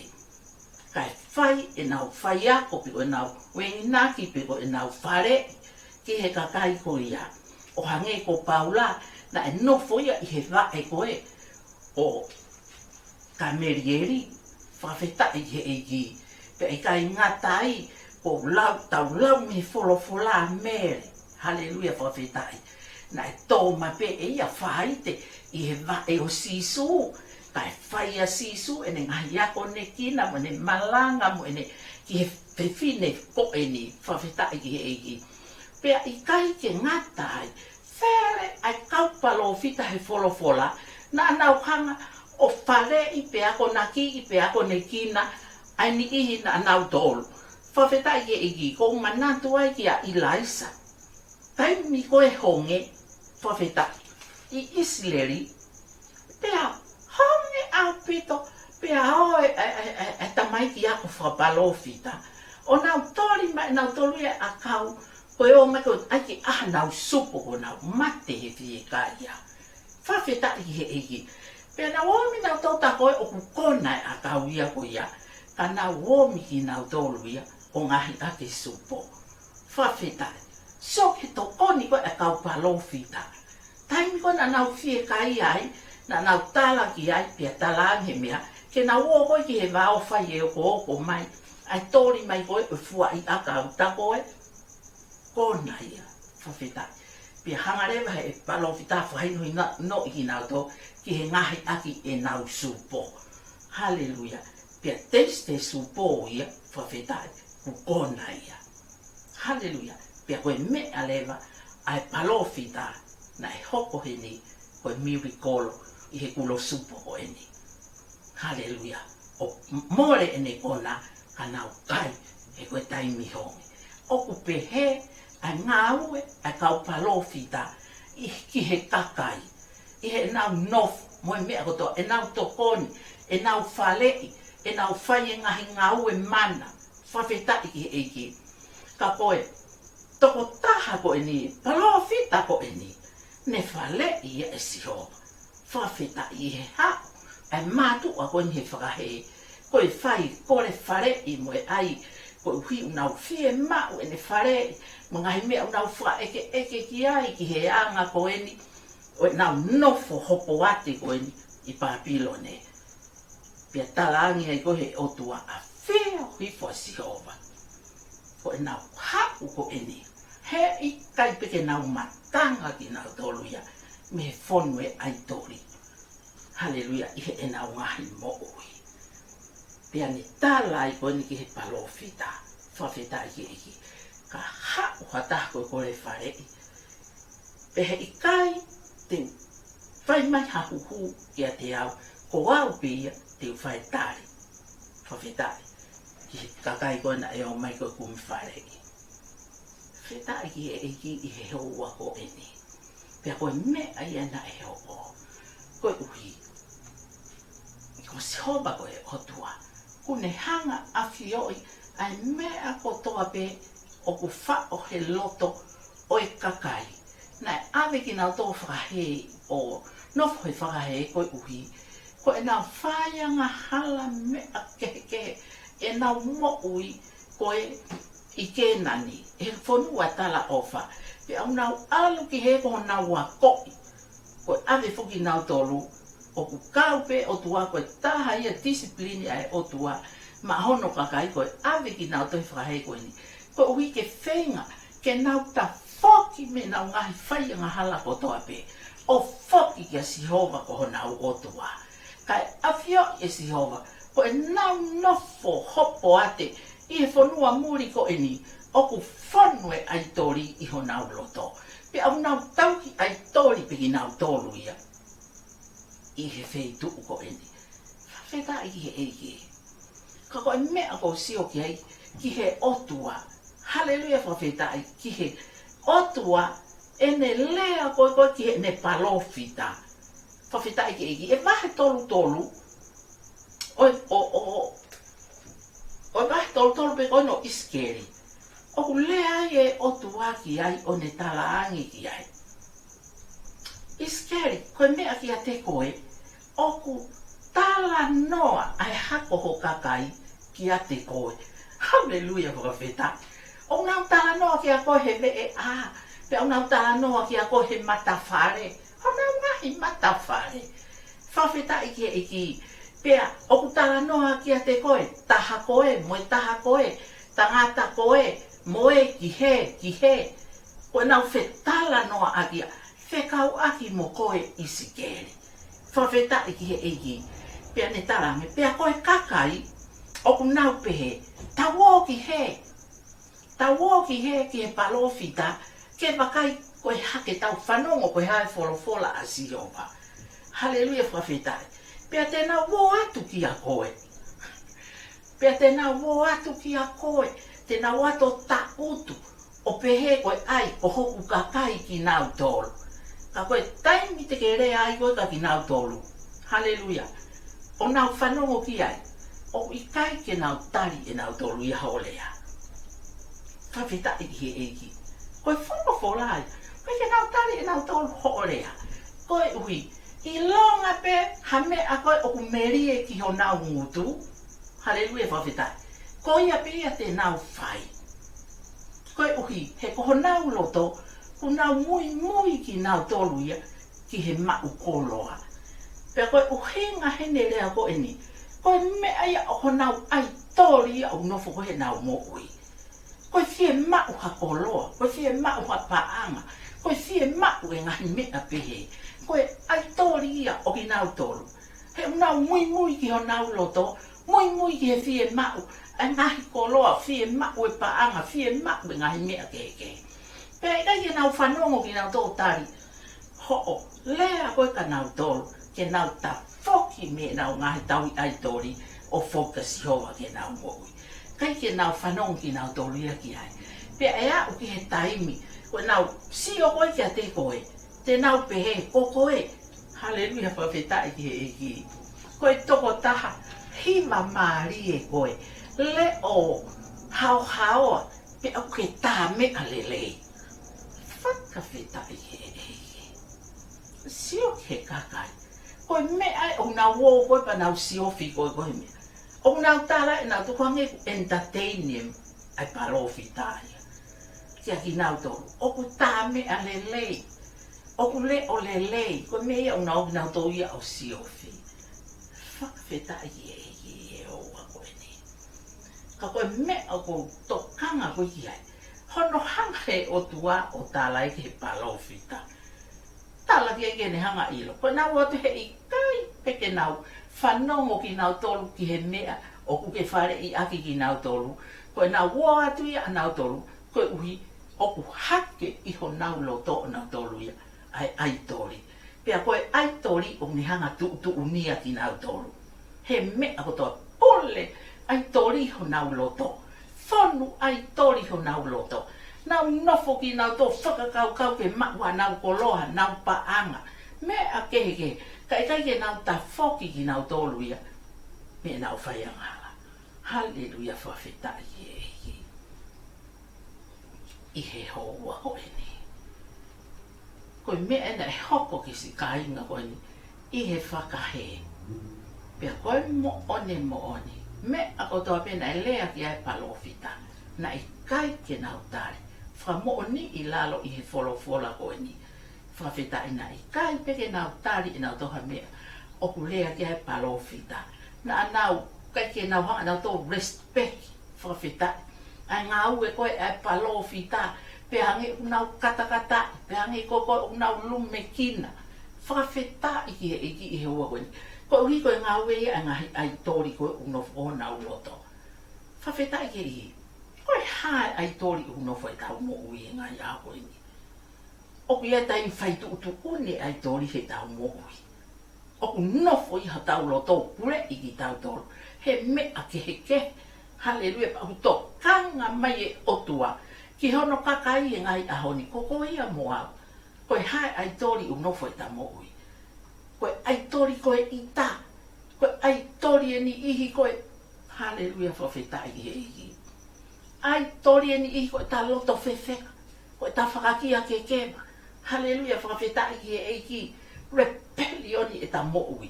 Kae fai ʻenau faiako pe ko ʻenau ueinaki pe ko ʻenau faleʻi ki he kakai ko ia. ʻO hangē ko Paula, naʻe nofo ia ʻi he vaʻe ko ē ʻo Kamelieli. Fakafetaʻi ki he ʻEiki. Pea ʻikai ngata ai, ko lau, tau lau mei he folofola ʻa Mele. Haleluia, fakafetaʻi. Naʻe tō mai pē ʻe ia faite ʻi he vaʻe ʻo Sīsū. Kae fai ʻa Sīsū ʻene ngaahi akonekina mo ʻene malanga mo ʻene ki he fefine ko eni, fakafetaʻi ki he ʻEiki. Pea ʻikai ke ngata ai, fele ʻa e kau palōfita he folofola, naʻa nau hanga ʻo faleʻi pe akonakiʻi pe akonekina ʻa e niʻihi naʻa nau tolu. Fakafetaʻi ki he ʻEiki, ʻoku ou manatu ai kia ʻIlaisa. Taimi ko ē honge, fakafetaʻi, ʻi ʻIsileli, pea honge ʻaupito, pea ō e, e, e, e, e tamaiki ako fakapalōfita. ʻO nau toli mai, nau toli e ʻakau, ko e ō mai ko e ʻai ke ʻai haʻanau supo ko ʻenau mate he fiekaia. Fakafetaʻi ki he ʻEiki. Pea nau ōmi nautolu tā ko ē ʻoku kona e ʻakau ia ko ia, ka nau ōmi kinautolu ia ʻo ngaohi ʻaki e supo. Fakafetaʻi. Sio ki he tokoni ko ē ʻa e kau palōfita. Taimi ko ē naʻa nau fiekaia ai, naʻa nau tala ki ai pea tala ange meʻa, ke nau ō ko ē ki he vao fai e okooko mai, ʻai toli mai ko ē ʻo e fuaʻi ʻakau tā ko ē. Kona ia, fakafetaʻi. Pea hanga leva he palōfita fakahinohinoʻi kinautolu ki he ngaohi ʻaki ʻenau supo. Haleluia. Pea taste e supo ia, fakafetaʻi, kuo kona ia. Haleluia. Pea ko e meʻa leva ʻa e palōfita naʻe hoko heni, ko e miracle ʻi he kulo supo ko eni. Haleluia. ʻO mole ʻene kona ka nau kai, he ko e taimi honge. ʻOku pehē ʻa e ngāue ʻa e kau palōfita ʻi, ki he kakai, ʻi heʻenau nofo, mo e meʻa kotoa, ʻenau tokoni, ʻenau faleʻi, ʻenau fai e ngaahi ngāue mana. Fakafetaʻi ki he ʻEiki. Ka ko e tokotaha ko eni, palōfita ko eni, ne faleʻi ia ʻe Sihova. Fakafetaʻi. ʻI he haʻu ʻa e mātuʻa ko eni he fakahē, ko e fai kole faleʻi mo e ʻai, koeʻuhi ʻoku nau fiemaʻu ʻene faleʻi, mo e ngaahi meʻa ʻoku nau fakaʻekeʻeke ki ai ki he anga ko eni ʻo ʻenau nofo hopoate ko eni ʻi Papilone. Pea talaange ai ko ē he ʻOtua, ʻafio hifo ʻa Sihova. Ko ʻenau haʻu ko eni, heʻikai pē ke nau matanga kinautolu ia mei he fonu e ʻaitoli. Haleluia, ʻi heʻenau ngaahi moʻui. Pea ne tala ai ko eni ki he palōfita, fakafetaʻi ki he ʻEiki, ka haʻu ha taha ko e kole faleʻi, pehē ʻikai te u fai mai ha huhu kiate au, ko au pē ia te u fai e tali. Fakafetaʻi. Ki he kakai ko ē naʻe ō mai ko e kumi faleʻi. Fakafetaʻi ki he ʻEiki ʻi he houa ko eni. Pea ko e meʻa ia naʻe hoko, koeʻuhi ko Sihova ko e ʻOtua, kuo ne hanga ʻafioʻi ʻa e meʻa kotoa pē ʻoku faʻo he loto ʻo e kakai. Naʻe ʻave kinautolu fakahē ʻo nofo he fakahē koeʻuhi ko ʻenau fai angahala meʻa kehekehe, ʻenau moʻui ko ē ʻi Kēnani, he fonua talaʻofa. Pea ʻoku nau ʻalu ki hē ko honau akoʻi, ko e ʻave foki kinautolu, ʻoku kau pē ʻOtua, ko e taha ia discipline ʻa e ʻOtua maʻa hono kakai, ko e ʻave kinautolu he fakahē ko eni. Koeʻuhi ke feinga ke nau tafoki mei heʻenau ngaahi fai angahala kotoa pē, ʻo foki kia Sihova ko honau ʻOtua. Kae ʻafioʻi ʻe Sihova ko ʻenau nofo hopoate ʻi he fonua muli ko eni, ʻoku fonu e ʻaitoli ʻi honau loto. Pea ʻoku nau tauhi ʻaitoli pē kinautolu ia ʻi he feituʻu ko eni. Fakafetaʻi ki he ʻEiki. Ka ko e meʻa ʻoku ou sio ki ai, ki he ʻOtua. Haleluia, fakafetaʻi ki he ʻOtua, ʻene lea ko ē ko ē ki heʻene palōfita. Fakafetaʻi ki he ʻEiki. ʻI he vahe tolu tolu, ʻo, ʻo, ʻo, ʻo, ʻo e vahe tolu tolu pē ko ē ʻo ʻIsikeli, ʻoku lea ai e ʻOtua ki ai, ʻo ne talaange ki ai: ʻIsikeli, ko e meʻa kiate koe, ʻoku talanoa ʻa e hako ho kakai kiate koe. Haleluia, fakafetaʻi. ʻOku nau talanoa kia koe he veʻe ʻā, pea ʻoku nau talanoa kia koe he matafale, honau ngaahi matafale. Fakafetaʻi ki he ʻEiki. Pea ʻoku talanoa kiate koe, taha ko ē mo e taha ko ē, tangata ko ē mo ē, ki hē, ki hē. Ko ʻenau fetalanoaʻaki ia, fekauʻaki mo koe ʻIsikeli. Fakafetaʻi ki he ʻEiki. Pea ne talaange, pea ko e kakai, ʻoku nau pehē, tau ō ki hē, tau ō ki hē, ki he palōfita, ke vakai ko e hā ke tau fanongo, ko e hā e folofola ʻa Sihova. Haleluia, fakafetaʻi. Pea te nau ō atu kia koe. Pea te nau ō atu kia koe, te nau ō atu ʻo taʻutu, ʻo pehē ko e ʻai, ko hoku kakai kinautolu. Ka ko e taimi te ke lea ai ko ē kia kinautolu, haleluia, ʻo nau fanongo ki ai, ʻoku ʻikai ke nau tali ʻe nautolu ia hoʻo lea. Fakafetaʻi ki he ʻEiki. Ko e folofola ia. ʻIkai ke nau tali ʻe nautolu hoʻo lea. Koeʻuhi, ʻilonga pē ha meʻa ko ē ʻoku melie ki honau ngutu, haleluia, fakafetaʻi, ko ia pē ia te nau fai. Koeʻuhi, he ko honau loto, ʻoku nau muimui kinautolu ia ki he maʻu koloa. Pea ko e ʻuhinga heʻene lea ko eni, ko e meʻa ia ʻo honau ʻaitoli ia ʻoku nofo ko ē heʻenau moʻui. Ko e fiemaʻu ha koloa, ko e fiemaʻu ha paʻanga, ko e fiemaʻu e ngaahi meʻa pehē. Ko e ʻaitoli ia ʻo kinautolu. He ʻoku nau muimui ki honau loto, muimui ki he fiemaʻu ʻa e ngaahi koloa, fiemaʻu e paʻanga, fiemaʻu e ngaahi meʻa kehekehe. Pea ʻikai ke nau fanongo kinautolu ʻo tali hoʻo lea ko ē kia nautolu, ke nau tafoki mei heʻenau ngaahi tauhi ʻaitoli ʻo foki kia Sihova ke nau moʻui. ʻIkai ke nau fanongo kinautolu ia ki ai. Pea ʻe aʻu ki he taimi, ko ʻenau sio ko ē kiate koe, te nau pehē ko koe. Haleluia, fakafetaʻi ki he ʻEiki. Ko e tokotaha hiva mālie koe. Leʻo haohaoa, pea ʻoku ke tā meʻa lelei. Fakafetaʻi ki he ʻEiki. Sio ki he kakai. Ko e meʻa ē ʻoku nau ō ko ē pea nau siofi ko ē ko e meʻa. ʻOku nau tala ʻe nautolu ko e hangē ʻoku entertain ʻa e palōfita ia kia kinautolu. ʻOku tā meʻa lelei. ʻOku leʻo lelei. Ko e meʻa ia ʻoku nau ō kinautolu ia ʻo siofi. Fakafetaʻi ki he ʻEiki ʻi he houa ko eni. Ka ko e meʻa ʻoku ou tokanga ko ē ki ai, hono hanga he ʻOtua ʻo tala ia ki he palōfita. Tala ki ai ke ne hanga ʻilo. Ko ʻenau ō atu he ʻikai pē ke nau fanongo kinautolu ki he meʻa ʻoku ke faleʻi ʻaki kinautolu. Ko ʻenau ō atu ia ʻanautolu, koeʻuhi ʻoku hake ʻi honau loto ʻonautolu ia ʻa e ʻaitoli. Pea ko e ʻaitoli ʻoku ne hanga tuʻutuʻunia kinautolu. He meʻa kotoa, pule ʻaitoli honau loto. Fonu ʻaitoli honau loto. Nau nofo kinautolu fakakaukau ke maʻu haʻanau koloa, nau paʻanga, meʻa kehekehe. Ka ʻikai ke nau tafoki kinautolu ia mei heʻenau fai angahala. Haleluia, fakafetaʻi ki he ʻEiki. ʻI he houa ko eni, ko e meʻa ena ʻe hoko ki siʻi kāinga ko eni ʻi he fakahē. Pea ko e moʻoni moʻoni, Meʻa kotoa pē naʻe lea ki ai e palōfita, naʻe ʻikai ke nau tali. Fakamoʻoni ʻi lalo ʻi he folofola ko eni. Fakafetaʻi, naʻe ʻikai pē ke nau tali ʻenau toha meʻa ʻoku lea ki ai e palōfita. Naʻa nau, ʻikai ke nau hanga ʻe nautolu ʻo respect. Fakafetaʻi. ʻA e ngāue ko ē ʻa e palōfita, pea hangē ʻoku nau katakataʻi, pea hangē ko ē ʻoku nau lumekina. Fakafetaʻi ki he ʻEiki ʻi he houa ko eni. Koeʻuhi ko e ngāue ia ʻa e ngaahi ʻaitoli ko ē ʻoku nofo ʻi honau loto. Fakafetaʻi ki he ʻEiki. Ko e hā e ʻaitoli ʻoku nofo ʻi heʻetau moʻui he ngaahi ʻaho ko eni? ʻOku ʻi ai e taimi fai tuʻutuʻuni e ʻaitoli heʻetau moʻui. ʻOku nofo ʻi hotau loto, puleʻi kitautolu he meʻa kehekehe. Haleluia, pea ʻoku tokanga mai e ʻOtua ki hono kakai he ngaahi ʻaho ni, ko koe ia mo au. Ko e hā e ʻaitoli ʻoku nofo ʻi heʻeta moʻui? Ko e ʻaitoli ko e ʻita, ko e ʻaitoli e niʻihi ko e, haleluia, fakafetaʻi ki he ʻEiki. ʻAitoli e niʻihi ko ʻeta loto fefeka, ko ʻeta fakakia kekeva. Haleluia, fakafetaʻi ki he ʻEiki. Lepelioni ʻeta moʻui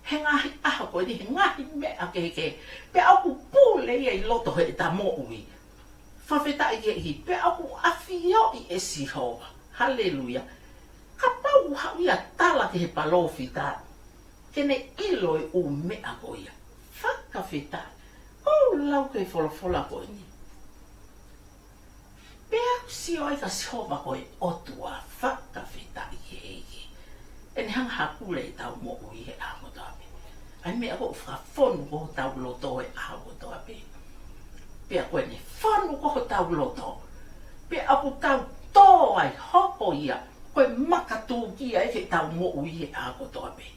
he ngaahi ʻaho ko eni he ngaahi meʻa kehekehe. Pea ʻoku pule ia ʻi loto heʻeta moʻui. Fakafetaʻi ki he ʻEiki. Pea ʻoku ʻafioʻi ʻe Sihova. Haleluia. Kapau ʻoku haʻu ia ʻo tala ki he palōfita ke ne ʻilo e ʻū meʻa ko ia. Fakafetaʻi. ʻOku lau ki he folofola ko eni. Pea ʻoku sio ai kia Sihova ko e ʻOtua, fakafetaʻi ki he ʻEiki, ʻene hanga ʻo hakule ʻetau moʻui he ʻaho kotoa pē. ʻA e meʻa ko ē ʻoku fakafonu ko ē hotau loto he ʻaho kotoa pē. Pea ko ʻene fonu ko ē hotau loto, pea ʻoku tau tō ai, hoko ia ko e makatūkia ʻi heʻetau moʻui he ʻaho kotoa pē.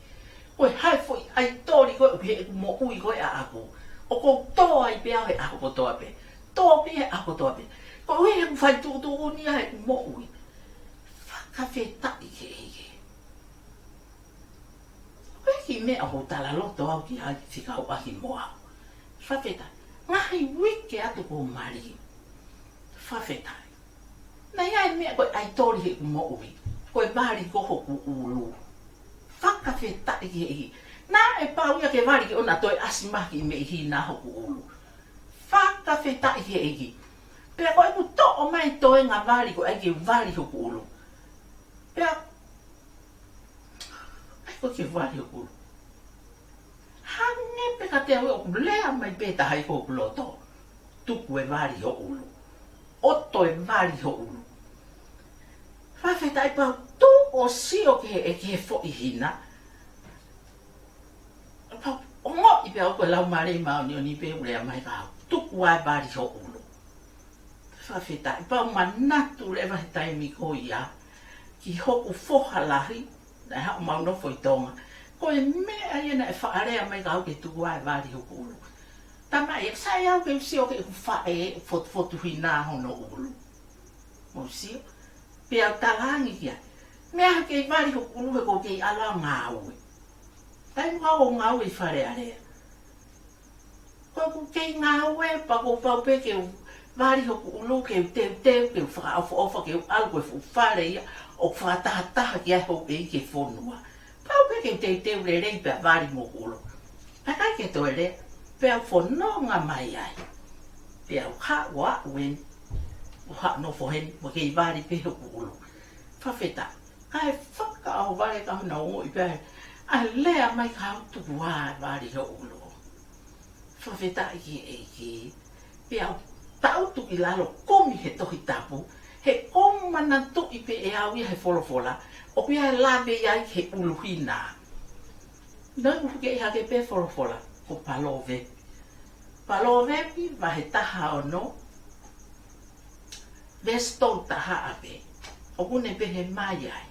Ko e hā e foʻi ʻaitoli ko ē ʻoku ʻi heʻeku moʻui ko ē ʻaʻaku, ʻoku ou tō ai pē au he ʻaho kotoa pē. Tō pē he ʻaho kotoa pē. Koeʻuhi he ʻoku fai tuʻutuʻuni ai ʻeku moʻui. Fakafetaʻi ki he ʻEiki. Ko e kiʻi meʻa ʻoku ou talaloto au ki ai fekauʻaki mo au. Fakafetaʻi. Ngaahi uike atu kuo maliu. Fakafetaʻi. Naʻe ʻi ai e meʻa ko e ʻaitoli heʻeku moʻui, ko e vali ko ē hoku ʻulu. Fakafetaʻi ki he ʻEiki. Naʻe pau ia ke vali ke ʻoua naʻa toe ʻasi mai ha kiʻi meʻi hina hoku ʻulu. Fakafetaʻi ki he ʻEiki. Pea ko ʻeku toʻo mai e toenga vali ko ē ke vali hoku ʻulu. Pea ʻai ko ē ke vali hoku ʻulu. Hangē pē kiate au ʻoku lea mai pē taha ʻi hoku loto, tuku e vali ho ʻulu. ʻOto e vali ho ʻulu. Fakafetaʻi, pea u tuʻu ʻo sio ki he, ki he foʻi hina. Pea u ongoʻi pē au ko e Laumālie Māʻoniʻoni pē ʻoku lea mai kia au, tuku ā e vali ho ʻulu. Fakafetaʻi, pea u manatu leva he taimi ko ia ki hoku foha lahi, naʻe haʻu mai ʻo nofo ʻi Tonga. Ko e meʻa ia naʻe faʻa lea mai kia au ke tuku ā e vali hoku ʻulu. Tamaʻi, ʻe sai au ke u sio ki heʻeku faʻē ʻoku fotufotu hina hono ʻulu. Mou sio, pea u talaange ki ai, meʻa, ʻoua te ke vali hoku ʻulu he ʻoku ou kei ʻalu ʻo ngāue. Taimi ʻoku ou ngāue ʻi Fale Alea, ko ʻeku kei ngāue pea kuo pau pē ke u vali hoku ʻulu, ke u teuteu, ke u fakaʻofoʻofa, ke u ʻalu ko e fuʻu fale ia ʻoku fakatahataha ki ai e houʻeiki e fonua. Pau pē ke u teuteu lelei pea vali mo hoku ʻulu. Pea ʻikai ke toe lea, pea u fononga mai ai. Pea u haʻu ʻo aʻu eni, ʻo haʻu ʻo nofo heni, mo kei vali pē hoku ʻulu. Fakafetaʻi. Kae fakaʻohovale ka u ongoʻi pē ʻa e lea mai kia au, tuku ā e vali ho ʻulu. Fakafetaʻi ki he ʻEiki. Pea u tangutu ki lalo, kumi he Tohi Tapu, he ʻoku ou manatuʻi pē ʻe au ia he folofola, ʻoku ʻi ai e lave ia ki he ʻulu hina. Naʻa ku hukeʻi hake pē folofola, ko Palōvepi. Palōvepi vahe taha ono, veesi tolu taha ʻa pē, ʻoku ne pehē mai ai,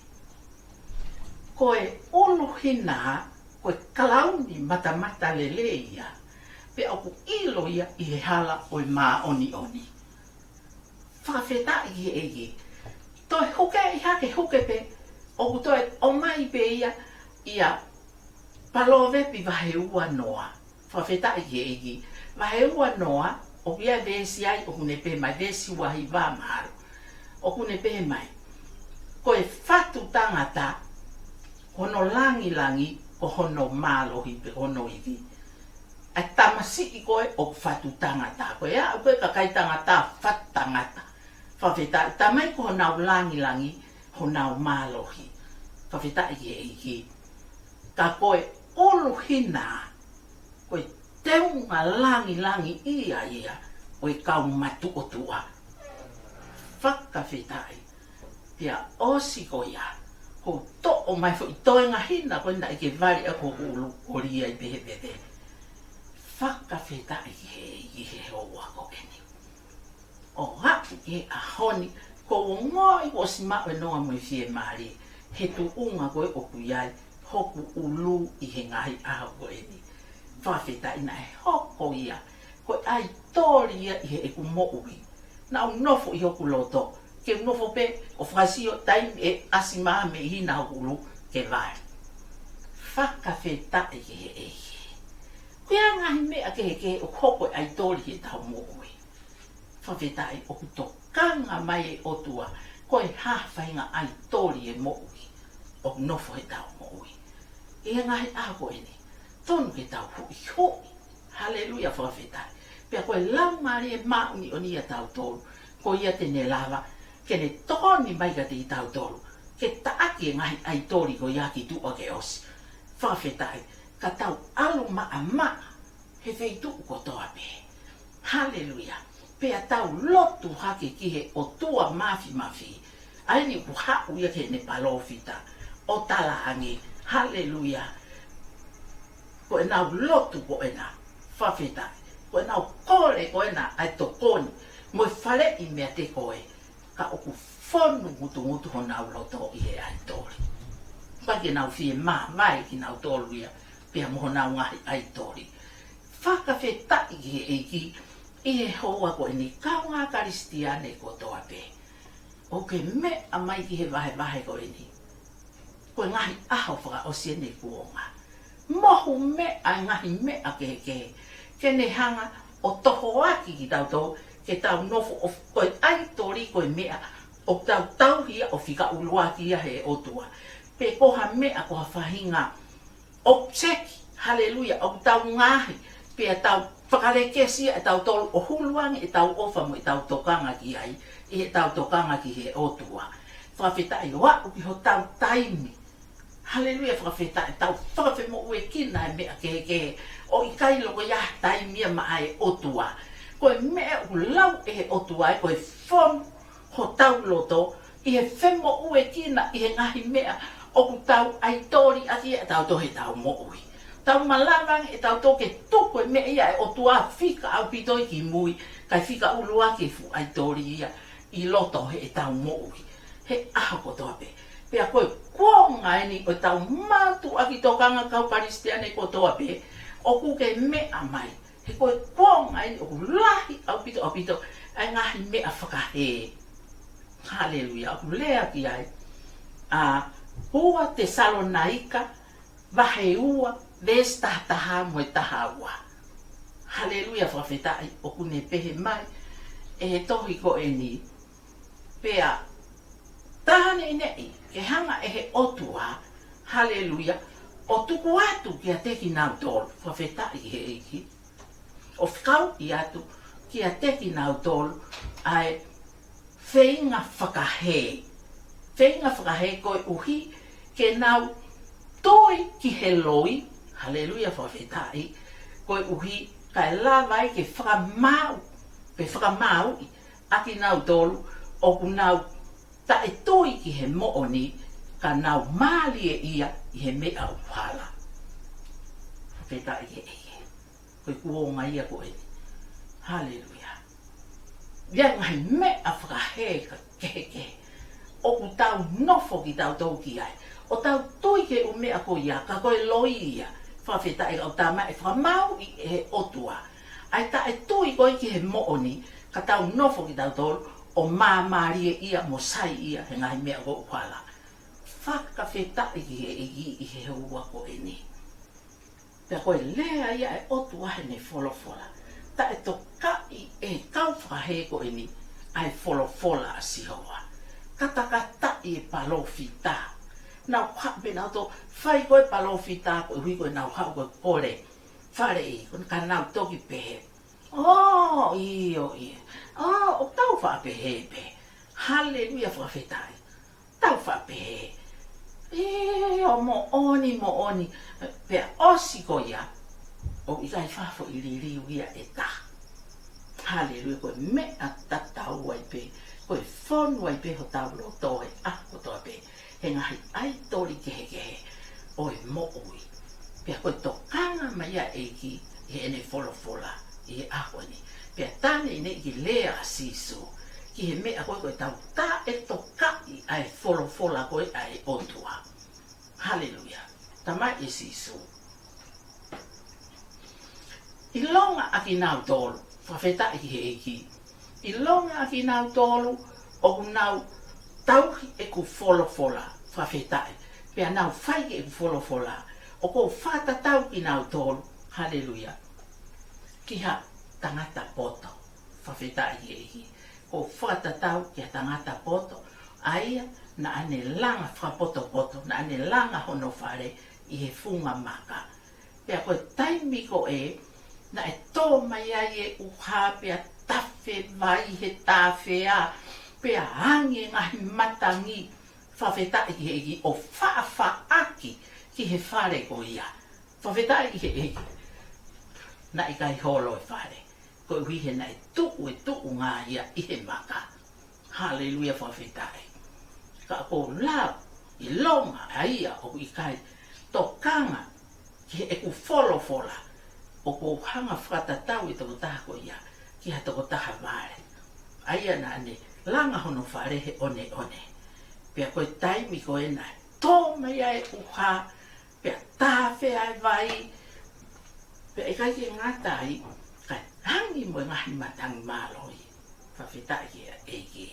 ko e ʻulu hina, ko e kalauni matamatalelei ia, pea ʻoku ʻilo ia ʻi he hala ʻo e māʻoniʻoni. Fakafetaʻi ki he ʻEiki. Toe hukeʻi hake, huke pē, ʻoku toe ʻomai pē ia, ia Palōvepi vahe ua noa. Fakafetaʻi ki he ʻEiki. Vahe ua noa, ʻoku ʻi ai e veesi ai, ʻoku ne pehē mai, veesi ua hiva mahalo. ʻOku ne pehē mai, ko e fatu tangata, ko hono langilangi, ko hono mālohi pe ko hono ivi. ʻa e tamasiʻi ko ē ʻoku fatu tangata, ko e aʻu ko ē kakai tangata fatu tangata. Fakafetaʻi, talamai ko honau langilangi, honau mālohi. Fakafetaʻi ki he ʻEiki. Ka ko e ʻuluhina, ko e teunga langilangi ia ia ʻo e kau matuʻotuʻa. Fakafetaʻi. Pea ʻosi ko ia, ko e toʻo mai foʻi toenga hina ko ē naʻe ʻikai ke vali ʻaki hoku ʻulu, ko lia i pehē pehē. Fakafetaʻi ki he, ki he houa ko eni. ʻO aʻu ki he ʻaho ni, ko e ongoʻi kuo ʻosi maʻu e nonga mo e fiemālie, he tuʻunga ko ē ʻoku ʻi ai hoku ʻulu ʻi he ngaahi ʻaho ko eni. Fakafetaʻi, naʻe hoko ia ko e ʻaitoli ia ʻi heʻeku moʻui. Naʻá u nofo ʻi hoku loto, ke u nofo pē ʻo fakasio taimi ʻe ʻasi mai mei hena hoku ʻulu ke vali. Fakafetaʻi ki he ʻEiki. Ko e ngaahi meʻa kehekehe ʻoku hoko e ʻaitoli heʻetau moʻui. Fakafetaʻi, ʻoku tokanga mai e ʻOtua, ko e hā e faʻahinga ʻaitoli e moʻui ʻoku nofo heʻetau moʻui. ʻI he ngaahi ʻaho ko eni, tonu ke tau huʻihuʻi. Haleluia, fakafetaʻi. Pea ko e Laumālie Māʻoniʻoni ʻiate kitautolu, ko ia te ne lava ke ne tokoni mai kiate kitautolu ke taʻaki e ngaahi ʻaitoli ko ia ki tuʻa ke ʻosi. Fakafetaʻi, ka tau ʻalu maʻamaʻa he feituʻu kotoa pē. Haleluia. Pea tau lotu hake ki he ʻOtua Māfimafi, ʻa eni ʻoku haʻu ia ki heʻene palōfita ʻo talaange. Haleluia. Ko ʻenau lotu ko ena, fakafetaʻi, ko ʻenau kole ko ena ʻa e tokoni mo e faleʻi meiate koe, ka ʻoku fonu ngutungutu honau loto ʻi he ʻaitoli. Pea ke nau fiemāvae kinautolu ia pea mo honau ngaahi ʻaitoli. Fakafetaʻi ki he ʻEiki. ʻI he houa ko eni, kaungā Kalisitiane kotoa pē, ʻoku ke meʻa mai ki he vahevahe ko eni, ko e ngaahi ʻaho fakaʻosi eni e kuonga. Mohu meʻa e ngaahi meʻa kehekehe ke ne hanga ʻo tohoaki kitautolu ke tau nofo ʻo, ko e ʻaitoli ko e meʻa ʻoku tau tauhi ia ʻo fika ʻuluaki ia he ʻOtua. Pe ko ha meʻa, ko ha faʻahinga ʻoku seki, haleluia, ʻoku tau ngaohi, pea tau fakalekesi ia ʻe tautolu ʻo huluangi ʻetau ʻofa mo ʻetau tokanga ki ai, ʻi heʻetau tokanga ki he ʻOtua. Fakafetaʻi, ʻo aʻu ki hotau taimi. Haleluia, fakafetaʻi, tau fakafemoʻuekina e meʻa kehekehe, ʻo ʻikai loko ia taimi ia maʻa e ʻOtua. Ko e meʻa ʻoku lau ʻe he ʻOtua ia, ko e fonu hotau loto ʻi he femoʻuekina ʻi he ngaahi meʻa ʻoku tau ʻaitoli ʻaki ʻetau tohi ʻetau moʻui. Tau malava ange ʻetau tohi ke tuku e meʻa ia ʻa e ʻOtua fika ʻaupito ʻi ki mui, kae fika ʻuluaki e fuʻu ʻaitoli ia ʻi loto heʻetau moʻui he ʻaho kotoa pē. Pea ko e kuonga eni ʻo ʻetau mātuʻaki tokanga kau Kalisitiane kotoa pē, ʻoku ke meʻa mai. He ko e kuonga eni ʻoku lahi ʻaupito, ʻaupito ʻa e ngaahi meʻa fakahē. Haleluia, ʻoku lea ki ai ʻa ua Tesalonaika, vahe ua, veesi taha taha mo e taha ua. Haleluia, fakafetaʻi, ʻoku ne pehē mai ʻe he tohi ko eni. Pea tā neʻineʻi ke hanga ʻe he ʻOtua, haleluia, ʻo tuku atu kiate kinautolu, fakafetaʻi ki he ʻEiki, ʻo fekauʻi atu kiate kinautolu ʻa e feinga fakahē. Feinga fakahē koeʻuhi ke nau tui ki he loi, haleluia, fakafetaʻi, koeʻuhi kae lava ai ke fakamaau, pe fakamāuʻi ʻa kinautolu ʻoku nau taʻetui ki he moʻoni, ka nau mālieʻia ʻi he meʻa ʻoku hala. Fakafetaʻi ki he ʻEiki. Ko e kuonga ia ko eni. Haleluia. ʻI ai e ngaahi meʻa fakahē kehekehe ʻoku tau nofo kitautolu ki ai, ʻo tau tui ki he ʻū meʻa ko ia, ka ko e loi ia, fakafetaʻi, ʻoku tau maʻu e fakamāuʻi ʻe he ʻOtua. ʻA e taʻetui ko ē ki he moʻoni, ka tau nofo kitautolu ʻo māmālieʻia mo saiʻia he ngaahi meʻa ʻoku hala. Fakafetaʻi ki he ʻEiki ʻi he houa ko eni. Pea ko e lea ia ʻa e ʻOtua heʻene folofola, taʻetokaʻi ʻe he kau fakahē ko eni ʻa e folofola ʻa Sihova. Katakataʻi e palōfita. Nau haʻu pē nautolu ʻo fai ko ē palōfita koeʻuhi ko ʻenau haʻu ko ē ʻo kole fale ʻi, ko eni ka nau toki pehē, ʻō, ʻio, ʻio. ʻŌ, ʻoku tau faʻa pehē pē. Haleluia, fakafetaʻi. Tau faʻa pehē. ʻIo, moʻoni, moʻoni. Pea ʻosi ko ia, ʻoku ʻikai faʻa foʻi liliu ia ʻe taha. Haleluia, ko e meʻa tatau ai pē, ko e fonu ai pē hotau loto he ʻaho kotoa pē he ngaahi ʻaitoli kehekehe ʻo e moʻui. Pea ko e tokanga mai ʻa e ʻEiki ʻi heʻene folofola ʻi he ʻaho ni. Pea tā neʻineʻi ke lea ʻa Sīsū ki he meʻa ko ē ko e tau taʻetokaʻi ʻa e folofola ko ē ʻa e ʻOtua. Haleluia. Talamai ʻe Sīsū, ʻilonga ʻa kinautolu, fakafetaʻi ki he ʻEiki. ʻIlonga ʻa kinautolu ʻoku nau tauhi ʻeku folofola, fakafetaʻi, pea nau fai ki heʻeku folofola, ʻoku ou fakatatau kinautolu, haleluia, ki ha tangata poto, fakafetaʻi ki he ʻEiki. ʻOku ou fakatatau ki ha tangata poto, ʻa ia naʻa ne langa fakapotopoto, naʻa ne langa hono fale ʻi he funga maka. Pea ko e taimi ko ē naʻe tō mai ai e ʻuha pea tafe vai he tāfea, pea angi e ngaahi matangi, fakafetaʻi ki he ʻEiki, ʻo faʻafaʻaki ki he fale ko ia. Fakafetaʻi ki he ʻEiki. Naʻe ʻikai holo e fale, koeʻuhi he naʻe tuʻu e tuʻunga ia ʻi he maka. Haleluia, fakafetaʻi. Ka ʻoku ou lau, ʻilonga ʻa ia ʻoku ʻikai tokanga ki heʻeku folofola, ʻoku ou hanga fakatatau e tokotaha ko ia ki ha tokotaha vale, ʻa ia naʻa ne langa hono fale he ʻoneʻone. Pea ko e taimi ko ē naʻe tō mai ai e ʻuha, pea tāfea e vai, pea ʻikai ke ngata ai, kae angi mo e ngaahi matangi mālohi. Fakafetaʻi ki he ʻEiki.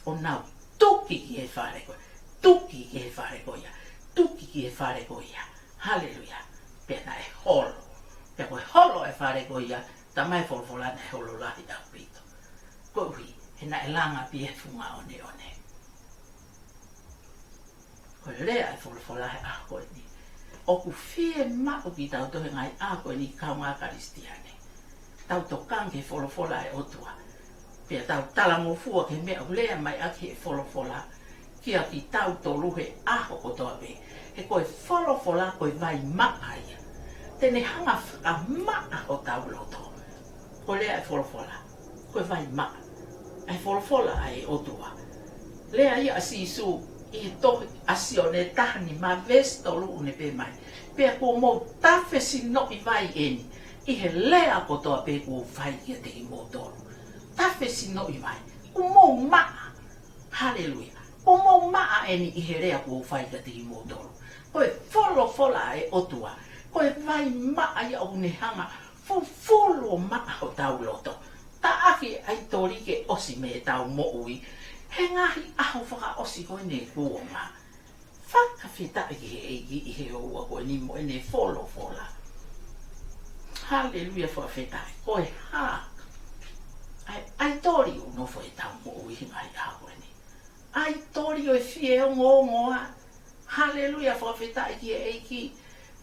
ʻO nau tuki ki he fale ko, tuki ki he fale ko ia, tuki ki he fale ko ia. Haleluia. Pea naʻe holo. Pea ko e holo e fale ko ia, talamai e folofola naʻe holo lahi ʻaupito. Koeʻuhi he naʻe langa pē he funga ʻoneʻone. Ko e lea e folofola he ʻaho ko eni. ʻOku fiemaʻu kitautolu he ngaahi ʻaho ko eni, kaungā Kalisitiane, tau tokanga ki he folofola e ʻOtua. Pea tau talangofua ki he meʻa ʻoku lea mai ʻaki he folofola kia kitautolu he ʻaho kotoa pē. He ko e folofola ko e vai maʻa ia. Te ne hanga fakamaʻa hotau loto. Ko e lea e folofola, ko e vai maʻa ʻa e folofola ʻa e ʻOtua. Lea ia ʻa Sīsū ʻi he tohi ʻa Sione taha nima veesi tolu, ʻoku ne pehē mai, pea kuo mou tafe sinoʻi vai eni ʻi he lea kotoa pē kuo u fai kiate kimoutolu. Tafe sinoʻi vai, kuo mou maʻa. Haleluia. Kuo mou maʻa eni ʻi he lea kuo u fai kiate kimoutolu. Ko e folofola ʻa e ʻOtua, ko e vai maʻa ia ʻoku ne hanga fufulu ʻo maʻa hotau loto. Taʻaki e ʻaitoli ke ʻosi mei heʻetau moʻui he ngaahi ʻaho fakaʻosi ko eni ʻo e kuonga. Fakafetaʻi ki he ʻEiki ʻi he houa ko eni mo ʻene folofola. Haleluia, fakafetaʻi. Ko e hā ʻa e ʻaitoli ʻoku nofo heʻetau moʻui he ngaahi ʻaho ko eni? ʻAitoli ʻo e fie ongoongoa. Haleluia, fakafetaʻi ki he ʻEiki.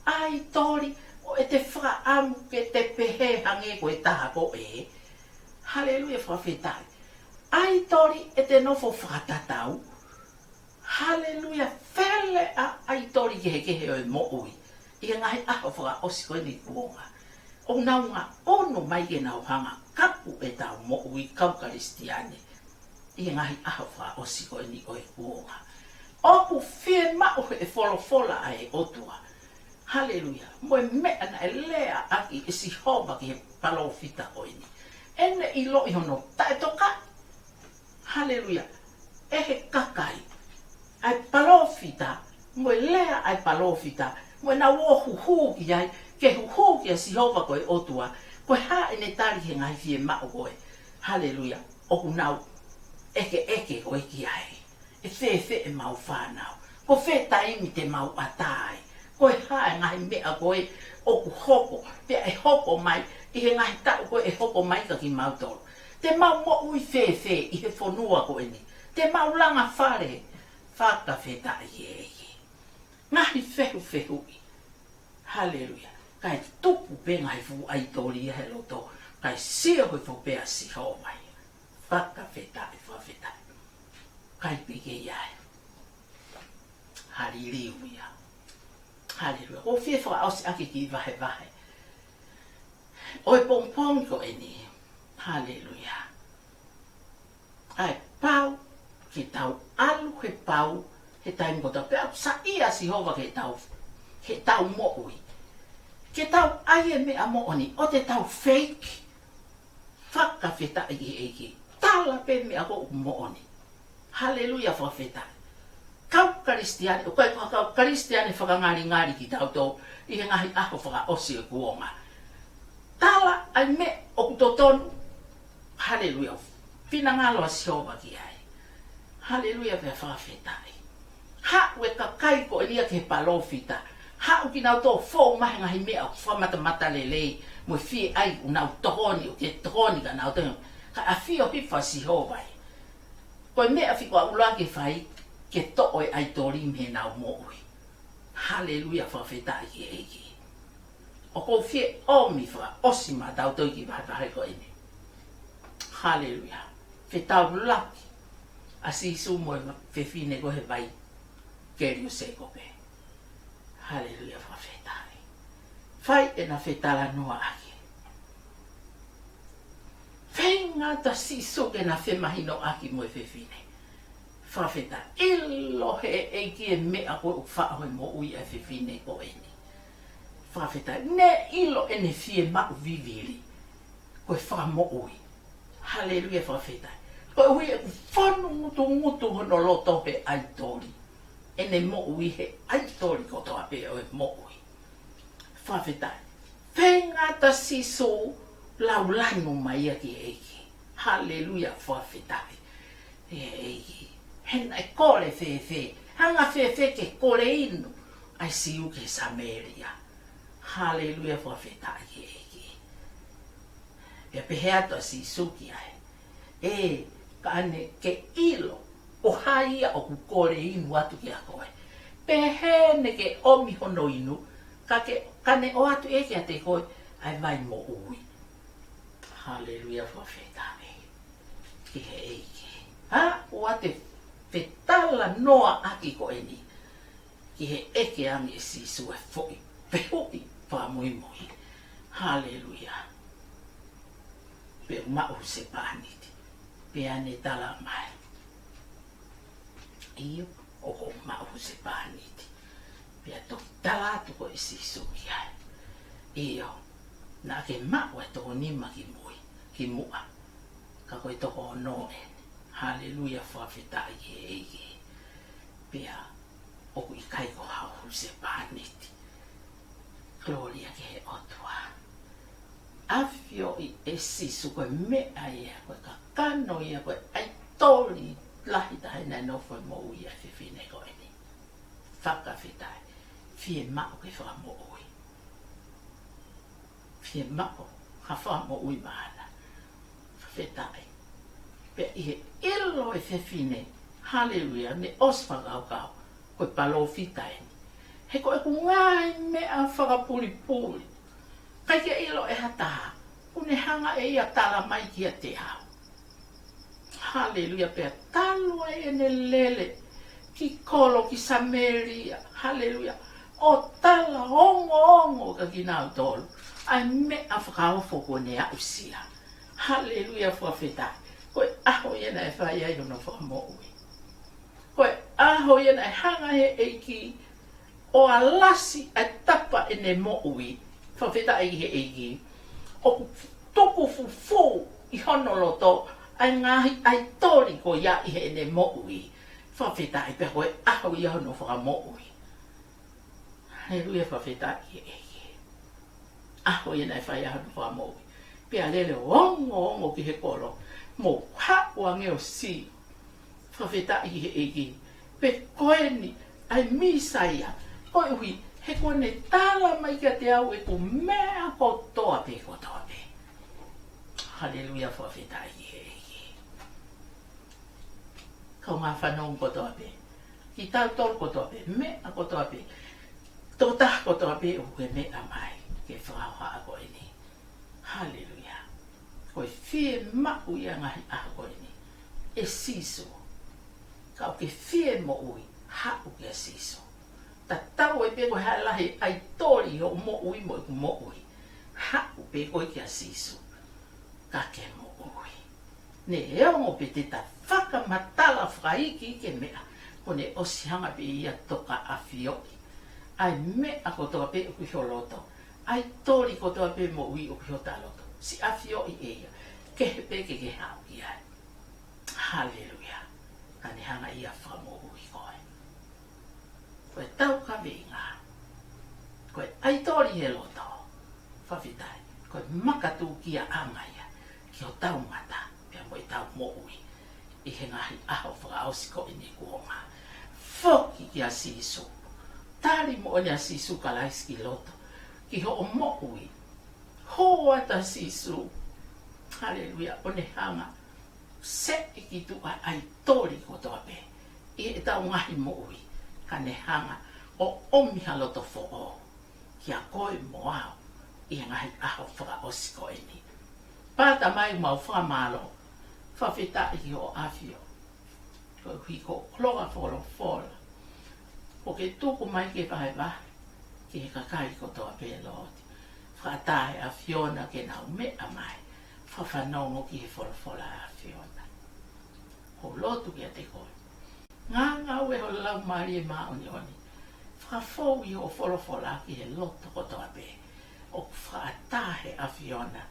ʻAitoli ʻo ʻete fakaʻamu ke te pehē hangē ko e taha ko ē. Haleluia, fakafetaʻi. ʻAitoli ʻete nofo fakatatau. Haleluia, fele ʻa e ʻaitoli kehekehe ʻo e moʻui ʻi he ngaahi ʻaho fakaʻosi ko eni ʻo e kuonga. ʻOku nau ngaʻunu mai ke nau hanga ʻo kapu ʻetau moʻui kau Kalisitiane ʻi he ngaahi ʻaho fakaʻosi ko eni ʻo e kuonga. ʻOku fiemaʻu he folofola ʻa e ʻOtua. Haleluia. Mo e meʻa naʻe lea ʻaki ʻe Sihova ki he palōfita ko eni. ʻEne ʻiloʻi hono taʻetokaʻi, haleluia, ʻe he kakai ʻa e palōfita, mo e lea ʻa e palōfita, mo ʻenau ō ʻo huhū ki ai, ke huhū kia Sihova ko e ʻOtua, ko e hā ʻene tali he ngaahi fiemaʻu ko ē. Haleluia. ʻOku nau ʻekeʻeke ko ē ki ai. ʻE fēfē ʻemau fānau? Ko fē taimi te mau ʻatā ai? Ko e hā e ngaahi meʻa ko ē ʻoku hoko, pea ʻe hoko mai ʻi he ngaahi taʻu ko ē ʻe hoko mai kia kimautolu? Te mau moʻui fēfē ʻi he fonua ko eni? Te mau langa fale? Fakafetaʻi ki he ʻEiki. Ngaahi fehufehuʻi. Haleluia. Kae tuku pē ngaahi fuʻu ʻaitoli ia he loto, kae sio hifo pē ʻa Sihova ia. Fakafetaʻi, fakafetaʻi. ʻIkai pē ke ʻi ai. Haleluia. Haleluia. ʻOku ou fie fakaʻosi ʻaki e kiʻi vahevahe ʻo e pongipongi ko eni. Haleluia. ʻA e pau, ke tau ʻalu he pau, he taimi kotoa pē ʻoku saiʻia Sihova ke tau, ke tau moʻui. Ke tau ʻai e meʻa moʻoni, ʻoua te tau fake. Fakafetaʻi ki he ʻEiki. Tala pē meʻa ʻoku moʻoni. Haleluia, fakafetaʻi. Kau Kalisitiane, ʻoku ʻikai ko ha kau Kalisitiane fakangalingali kitautolu ʻi he ngaahi ʻaho fakaʻosi ʻo e kuonga. Tala ʻa e meʻa ʻoku totonu. Haleluia. Finangalo ʻa Sihova ki ai. Haleluia, pea fakafetaʻi. Haʻu e kakai ko eni ia ki he palōfita. Haʻu kinautolu ʻo fou mai he ngaahi meʻa ʻoku fakamatamatalelei mo e fie ʻai ʻoku nau tokoni, ʻoku ke tokoni kia nautolu. Kae ʻafio hifo ʻa Sihova ia. Ko e meʻa fika ʻuluaki ke fai, ke toʻo e ʻaitoli mei heʻenau moʻui. Haleluia, fakafetaʻi ki he ʻEiki. ʻOku ou fie ʻomi fakaʻosi maʻatautolu e kiʻi vahevahe ko eni. Haleluia. Fetaulaki ʻa Sīsū mo e fefine ko ē he vai keli ʻo Sēkope. Haleluia, fakafetaʻi. Fai ʻena fetalanoaʻaki. Feinga atu ʻa Sīsū ke na femahinoʻaki mo e fefine. Fakafetaʻi. ʻIlo he ʻEiki e meʻa ko ē ʻoku faʻo he moʻui ʻa e fefine ko eni. Fakafetaʻi. Ne ʻilo ʻene fiemaʻu vivili ko e fakamoʻui. Haleluia, fakafetaʻi. Koeʻuhi ʻoku fonu ngutungutu hono loto he ʻaitoli. ʻEne moʻui he ʻaitoli kotoa pē ʻo e moʻui. Fakafetaʻi. Feinga atu ʻa Sīsū ʻo lau lanu mai ia ki he ʻEiki. Haleluia, fakafetaʻi. ʻE ʻEiki. He naʻe kole fēfē. Hanga fēfē ke kole inu ʻa e Siu ki he Samēlia. Haleluia, fakafetaʻi ki he ʻEiki. Pea pehē atu ʻa Sīsū ki ai. ʻE, ka ne ke ʻilo, ko hai ia ʻoku kole inu atu kia koe. Pehē ne ke ʻomi hono inu, ka ke, ka ne ʻoatu ʻe ia kiate koe, ʻa e vai moʻui. Haleluia, fakafetaʻi. Ki he ʻEiki. ʻA, ʻoua te fetalanoaʻaki ko eni. Ki he ʻeke ange ʻe Sīsū e foʻi fehuʻi fakamuimui. Haleluia. Pe ʻoku maʻu husepāniti. Pea ne tala mai. ʻIo, ʻoku ou maʻu husepāniti. Pea toki tala atu ko ē ʻe Sīsū ki ai. ʻIo, naʻa ke maʻu e toko nima ki mui, ki muʻa. Ka ko e toko ono eni. Haleluia, fakafetaʻi ki he ʻEiki. Pea ʻoku ʻikai ko hau husepāniti. Kolōlia ki he ʻOtua. ʻAfioʻi ʻe Sīsū ko e meʻa ia, ko e kakano ia, ko e ʻaitoli lahi taha naʻe nofo he moʻui ʻa e fefine ko eni. Fakafetaʻi. Fiemaʻu ke fakamoʻui. Fiemaʻu ha fakamoʻui maʻana. Fakafetaʻi. Pea ʻi he ʻilo e fefine, haleluia, ne ʻosi fakakaukau, ko e palōfita eni. He ko ʻeku ngaahi meʻa fakapulipuli. ʻIkai ke ʻilo ʻe ha taha, kuo ne hanga ʻe ia ʻo tala mai kiate au. Haleluia, pea talu ai ʻene lele ki kolo ki Samēlia. Haleluia. ʻO tala ongoongo kia kinautolu ʻa e meʻa fakaofo kuo ne aʻusia. Haleluia, fakafetaʻi. Ko e ʻaho ia naʻe fai ai hono fakamoʻui. Ko e ʻaho ia naʻe hanga he ʻEiki ʻo alasi ʻa e tapa ʻene moʻui. Fakafetaʻi he ʻEiki. ʻOku tuku fufū ʻi hono loto ʻa e ngaahi ʻaitoli ko ia ʻi heʻene moʻui. Fakafetaʻi, pea ko e ʻaho ia hono fakamoʻui. Haleluia, fakafetaʻi he ʻEiki. ʻAho ia naʻe fai ai hono fakamoʻui. Pea lele ʻo ongoongo ki he kolo. Mou haʻu ange ʻo sio. Fakafetaʻi he ʻEiki. Pe ko eni ʻa e Mīsaia. Koeʻuhi, he kuo ne tala mai kiate au ʻeku meʻa kotoa pē, kotoa pē. Haleluia, fakafetaʻi he ʻEiki. Kaungā fanongo kotoa pē. Kitautolu kotoa pē, meʻa kotoa pē. Tokotaha kotoa pē ʻoku ke meʻa mai. ki he fakahohaʻa ko eni. Haleluia. Ko e fiemaʻu ia ngaahi ʻaho ko eni ʻe Sīsū. Ka ʻoku ke fie moʻui, haʻu kia Sīsū. Tatau ai pē ko e hā e lahi ʻaitoli ʻo e moʻui mo ʻeku moʻui, haʻu pē koe kia Sīsū, ka ke moʻui. Neongo pe te ta fakamatala fakaikiiki e meʻa, kuo ne ʻosi hanga pē ia ʻo tokaʻafioʻi ʻa e meʻa kotoa pē ʻoku ʻi ho loto. ʻAitoli kotoa pē moʻui ʻoku ʻi hota loto, siʻi ʻafioʻi ʻe ia, kehe pē ke ke haʻu ki ai. Haleluia. Ka ne hanga ia ʻo fakamoʻui koe. Ko e taukaveinga, ko e ʻaitoli he loto, fakafetaʻi, ko e makatuʻunga ia ki hotau mata pea mo ʻetau moʻui ʻi he ngaahi ʻaho fakaʻosi ko eni kuo hoko. Foki kia Sīsū. Tali moʻoni ʻa Sīsū Kalaisi ki loto, ki hoʻo moʻui. Hū atu ʻa Sīsū, haleluia, ʻo ne hanga ʻo seʻi ki tuʻa ʻa e ʻaitoli kotoa pē ʻi heʻetau ngaahi moʻui, ka ne hanga ʻo ʻomi ha loto foʻou kia koe mo au ʻi he ngaahi ʻaho fakaʻosi ko eni. Pea Tamai, mau fakamālō, fakafetaʻi ki hoʻo ʻAfio, koeʻuhi ko e koloa folofola kuo ke tuku mai ke vahevahe ki he kakai kotoa pē, Lord. Fakaʻatā he ʻAfiona ke nau meʻa mai, fakafanongo ki he folofola ʻa e ʻAfiona. Ko e lotu kiate koe, ngāngāue ho Laumālie Māʻoniʻoni, fakafou ʻi hoʻo folofola ki he loto kotoa pē ʻoku fakaʻatā he ʻAfiona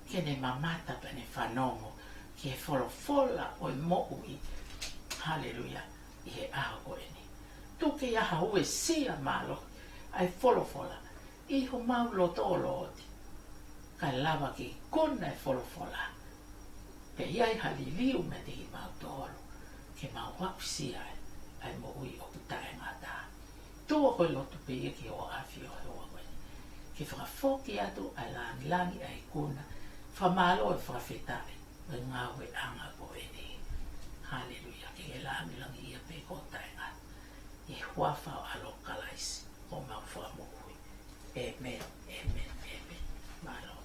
ke ne mamata pea ne fanongo ki he folofola ʻo e moʻui. Haleluia. ʻI he ʻaho ko eni, tuku ke ʻi ai ha uesia mālohi ʻa e folofola ʻi homau loto, Lord, kae lava ke ikuna e folofola, pea ʻi ai ha liliu meiate kimautolu ke mau aʻusia ai ʻa e moʻui ʻoku taʻengata. Tuku ko e lotu pē ia ki hoʻo ʻAfio he ʻaho ko eni, ke fakafoki atu ʻa e lāngilangi ʻa e ikuna, fakamālō, fakafetaʻi, ʻo e ngāueʻanga ko eni. Haleluia. Ke ke lāngilangiʻia pē koe taʻengata. ʻI he huafa ʻo e ʻAlo ʻo Kalaisi, ko homau Fakamoʻui. ʻĒmeni, ʻēmeni, ʻēmeni. Mālō.